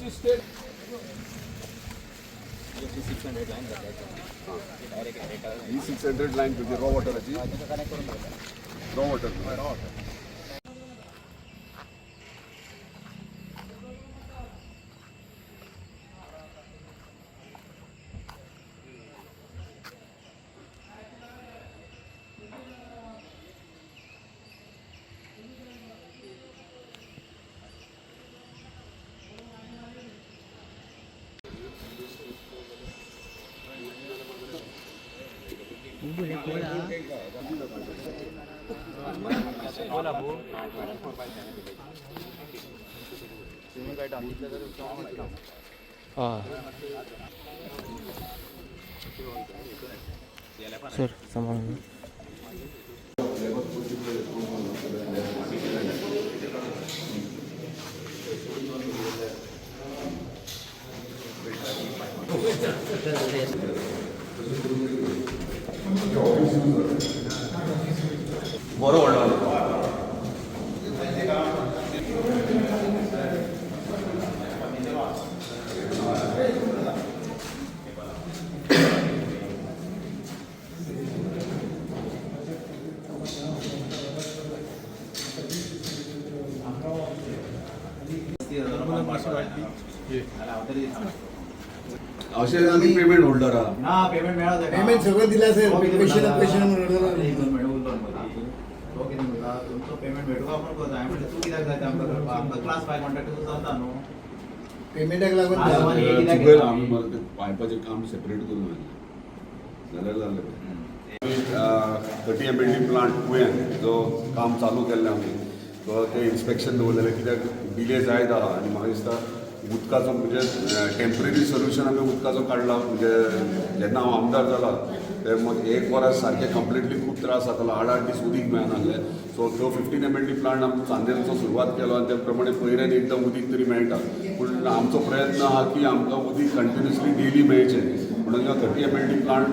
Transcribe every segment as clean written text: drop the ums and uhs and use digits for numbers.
आमची स्टेट. ही 600 लायन तुजी raw वॉटराची, raw water. Sir, सांभाळून. बरो व्हडलो. अशें आमी पेमेंट होल्डर आहा. ना, पेमेंट मेळत. पेमेंट सगळं दिलं असेल. पैसे पैसे. तो कितें म्हणटा, तुमचो पेमेंट भेटू का पण करता. हांवें म्हणलें, तूं कित्याक जाय ते आमकां करपाक? आमकां क्लास फाय कॉन्ट्रॅक्टर चलता न्हू. पेमेंटाक लागून. चुकयल आमी मरे, ते पायपाचें काम सेपरेट करून हाडलें जाल्यार जालें. 30 MLD plant तुयें जो काम चालू केल्लें आमी, तो ते इन्स्पेक्शन दवरलेलें, कित्याक डिले जायत आहा. आनी म्हाका दिसता उदकाचो म्हणजे टेंपररी सोल्युशन आमी उदकाचो काडला. म्हणजे जेन्ना हांव आमदार जाला ते मग एक वरां सारकें कंप्लिटली खूब त्रास जातालो, 8-8 दीस उदीक मेळनासलें. सो तो 15 MLD plant आमी चांदेलचो सुरवात केलो आनी त्या प्रमाणे पयऱ्यान एकदम उदीक तरी मेळटा. पूण आमचो प्रयत्न आहा की आमकां उदीक कंटिन्युअसली डेली मेळचें म्हणून 30 MLD plant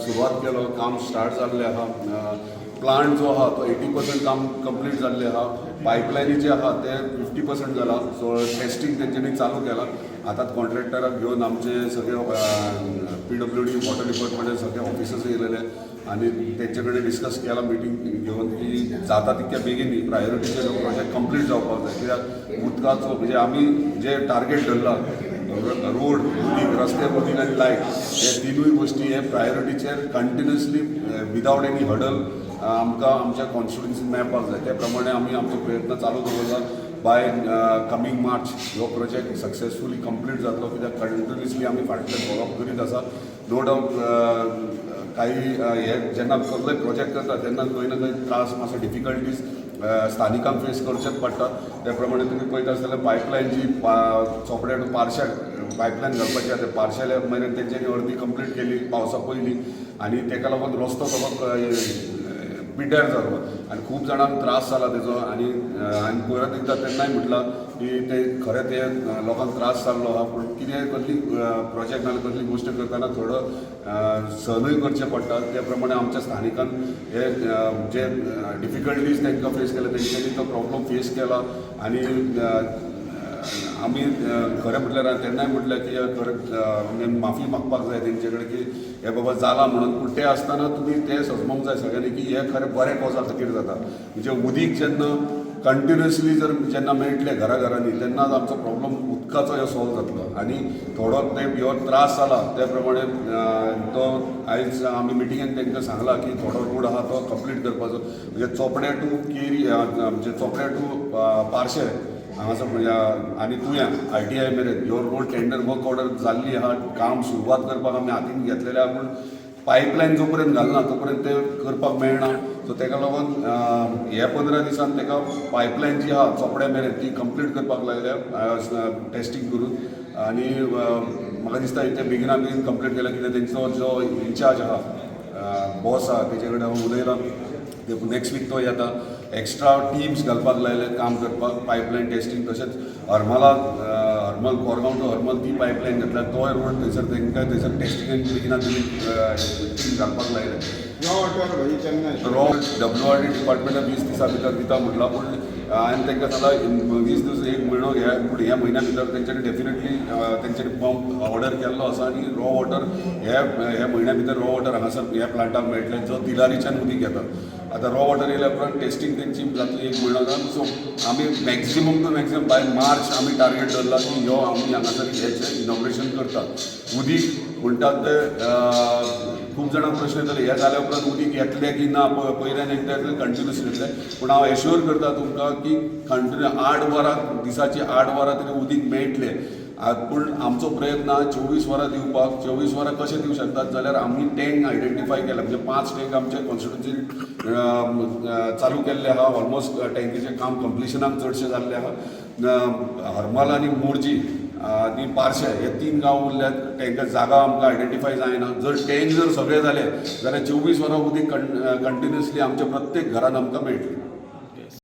सुरवात केलो. काम स्टार्ट जाल्लें आहा. प्लांट जो आहा तो 80% काम कंप्लीट जाल्लें आहा. पायपलायनी जे आहा ते 50% जाला. सो टेस्टींग तेंच्यांनी चालू केलां. आतां कॉन्ट्रॅक्टराक घेवन आमचे सगळे पीडब्ल्यूडी, वॉटर डिपार्टमेंटाचे सगळे ऑफिसर्स येयलेले आनी तेंचे कडेन डिस्कस केला मिटींग घेवन की जाता तितक्या बेगीन प्रायोरिटीचे प्रोजेक्ट कंप्लीट जावपाक जाय, कित्याक उदकाचो म्हणजे आमी जे टार्गेट धरला, रोड, उदीक, रस्ते, उदीक आनी लायट, हे तिनूय गोश्टी हे प्रायोरिटीचेर कंटिन्युअसली विदावट एनी हडल आमकां आमच्या कॉन्स्टिट्युन्सीन मेळपाक जाय. त्या प्रमाणे आमी आमचो प्रयत्न चालू दवरला. बाय कमींग मार्च हो प्रोजेक्ट सक्सेसफुली कंप्लीट जातलो, कित्याक कंटिन्युअसली आमी फाटल्यान फॉलोअप करीत आसा. नो डावट, काही हे जेन्ना कसलोय प्रोजेक्ट करता तेन्ना खंय ना खंय त्रास, मातसो डिफिकल्टीज स्थानिकांक फेस करचेच पडटा. त्या प्रमाणे तुमी पळयता आसतले, पायपलायन जी चोपड्या टू पार्शा पायपलायन घालपाची आसा, पार्शेल्या मेरेन तेंच्यांनी अर्दी कंप्लीट केली पावसा पयलीं आनी तेका लागून रस्तो सगळो पिड्ड्यार जालो आनी खूब जाणांक त्रास जाला तेजो. आनी हांवें परत एकदां तेन्नाय म्हटलां की ते खरें ते लोकांक त्रास जाल्लो आहा, पूण कितें कसली प्रोजेक्ट नाल्यार कसली गोश्ट करतना थोडो सहनूय करचें पडटा. त्या प्रमाणे आमच्या स्थानिकान हे जे डिफिकल्टीज तांकां फेस केले, तेंच्यांनी तो प्रॉब्लम फेस केला. आनी आमी खरें म्हटल्यार तेन्नाय म्हटलें की खरें माफी मागपाक जाय तेंचे कडेन की हे बाबा जाला म्हणून. पूण तें आसतना तुमी तें समजूंक जाय सगळ्यांनी की हें खरें बरें कॉजा खातीर जाता. म्हणजे उदीक जेन्ना कंटिन्युअसली जर जेन्ना मेळटलें घरा घरांनी, तेन्नाच आमचो प्रॉब्लम उदकाचो हो सॉल्व जातलो. आनी थोडो तेंप हो त्रास जाला, त्या प्रमाणे तो आयज आमी मिटिंगेन तांकां सांगलां की थोडो रोड आहा तो कंप्लीट करपाचो, म्हणजे चोपड्या टू केरी, म्हणजे चोपड्या टू पार्शे हांगासर, म्हणजे आनी तुयां आयटीआय मेरेन ह्यो रोड टेंडर वर्क ऑर्डर जाल्ली आहा. काम सुरवात करपाक आमी हातीन घेतलेलें आहा, पूण पायपलायन जो पर्यंत घालना तो पर्यंत तें करपाक मेळना. सो तेका लागून ह्या 15 दिसान तेका पायपलायन जी आहा चोपड्या मेरेन ती कंप्लीट करपाक लायल्या टेस्टींग करून. आनी म्हाका दिसता ते बेगिना बेगीन कंप्लीट केल्या, कित्याक तेंचो जो इन्चार्ज आहा, बॉस आहा, तेजे कडेन हांव उलयलां. नेक्स्ट वीक तो येता. एक्स्ट्रा टिम्स घालपाक लायले काम करपाक, पायपलायन टेस्टींग. तशेंच हरमला, हरमल, कोरगांव टू हरमल ती पायपलायन घातल्या, तोय रोड थंयसर तांकां थंयसर टेस्टिंगाक बेगिना बेगीन टीम घालपाक लायले. रॉ वॉटर भाई केन्ना? रॉ डब्ल्यूआरडी डिपार्टमेंटान 20 दिसां भितर दिता म्हटलां, पूण हांवें तांकां सांगलां, 20 दीस, एक म्हयनो घे, पूण ह्या म्हयन्या भितर तेंच्यांनी डेफिनेटली तेंच्यांनी पंप ऑर्डर केल्लो आसा आनी रॉ वॉटर ह्या ह्या म्हयन्या भितर रॉ वॉटर हांगासर ह्या प्लांटाक मेळटलें, जो तिलारीच्यान उदीक येता. आतां रॉ वॉटर येयल्या उपरांत टेस्टींग तेंची जातली एक म्हयनो जावन. सो आमी maximum to maximum by March आमी टार्गेट धरला की ह्यो आमी हांगासर हेचें इनॉग्रेशन करतात. उदीक म्हणटात ते खूब जाणांक प्रश्न येतले, हे जाल्या उपरांत उदीक येतलें की ना, पयल्यान एकदां येतलें, कंटिन्युअस येतलें. पूण हांव एश्योर करता तुमकां की कंटिन्यू 8 वरां, दिसाची 8 वरां तरी उदीक मेळटलें. पूण आमचो प्रयत्न आहा 24 वरां दिवपाक. 24 वरां कशें दिवं शकतात जाल्यार आमी टँक आयडेंटिफाय केला, म्हणजे पांच टँक आमचे कॉन्स्टिट्युन्सीन चालू केल्ले आहा. ऑलमोस्ट टँकीचें काम कंप्लिशनाक चडशें जाल्लें आहा. हरमल आनी मोरजी आनी पार्शे हे तीन गांव उरल्यात, टँक जागा आमकां आयडेंटिफाय जायना. जर टँक जर सगळे जाले जाल्यार 24 वरां उदीक कंटिन्युअसली आमच्या प्रत्येक घरान आमकां मेळटलें.